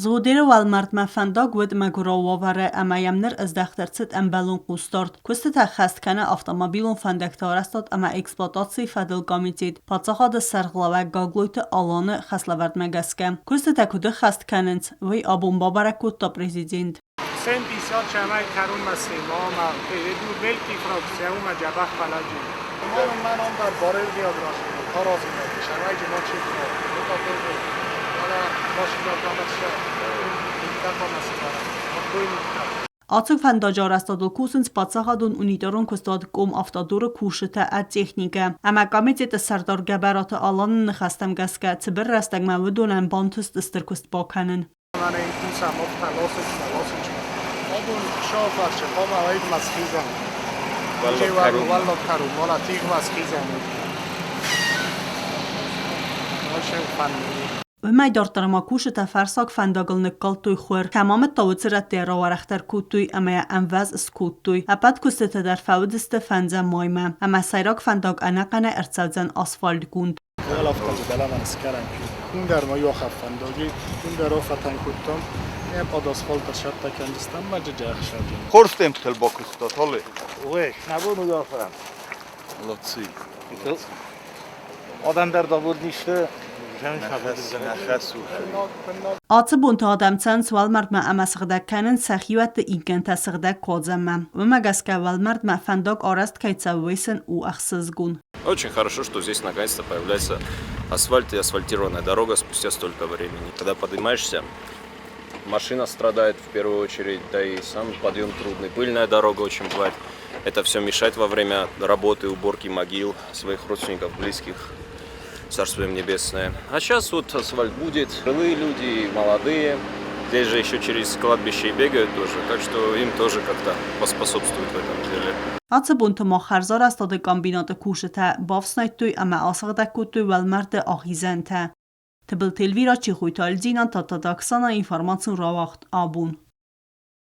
Згъудеры уӕлмӕрдмӕ фӕндаг уыд мӕгуырау уавӕры ӕмӕ йӕм ныр ыздӕхт ӕрцыд ӕмбӕлон хъусдард. Куыстытӕ ххӕст кӕны автомобилон фӕндӕгты арӕзтад ӕмӕ эксплуатацийы фӕдыл комитет паддзахады сӕргълӕууӕг Гаглойты Аланы хӕслӕвӕрдмӕ гӕсгӕ. Куыстытӕ куыд ӕххӕст кӕнынц, уый абон бабӕрӕг кодта президент. Ацы фӕндаджы арӕзтадыл кусынц паддзахадон унитарон куыстуат Комавтодоры кусджытӕ ӕд техникӕ. Ӕмӕ комитеты сӕрдар Гӕбӕраты Аланы ныхӕстӕм гӕсгӕ, цыбыр рӕстӕгмӕ уыдонӕн бантыст стыр куыст бакӕнын. Уымӕй дарддӕр ма кусджытӕ фӕрсаг фӕндагыл ныккалдтой хуыр, кӕм амыдта, уыцы рӕтты йӕ рауӕрӕхдӕр кодтой ӕмӕ йӕ ӕмвӕз скодтой. Ӕппӕт куыстытӕ дӕр фӕуыдысты фӕндзӕм маймӕ, ӕмӕ сӕйраг фӕндаг ӕнӕхъӕнӕй ӕрцӕудзӕн асфальтгонд. Хорз темптыл бакуыстат, Олег. Молодцы. Ацы бонты адӕм цӕуынц уӕлмӕрдмӕ ӕмӕ сыгъдӕг кӕнынц сӕ хиуӕтты ингӕнтӕ сыгъдӕг куадзӕнмӕ. Уымӕ гӕсгӕ уӕлмӕрдмӕ фӕндаг арӕзт кӕй цӕуы, уый сын у ӕхсызгон. Очень хорошо, что здесь наконец-то появляется асфальт и асфальтированная дорога спустя столько времени. Когда поднимаешься, машина страдает в первую очередь, да и сам подъем трудный. Пыльная дорога очень бывает. Это все мешает во время работы, уборки могил своих родственников, близких. Царство им небесное. А сейчас вот асфальт будет. Пожилые люди, молодые. Здесь же еще через кладбище и бегают тоже, так что им тоже как-то поспособствуют в этом деле. Ацы бонты ма хӕрзарӕзтады комбинаты кусджытӕ бафснайдтой ӕмӕ асыгъдӕг кодтой уӕлмӕрдты ахизӕнтӕ. Тыбылты Эльвира, Чехойты Альдина, Тадтаты Оксана, информацион рауагъд абон.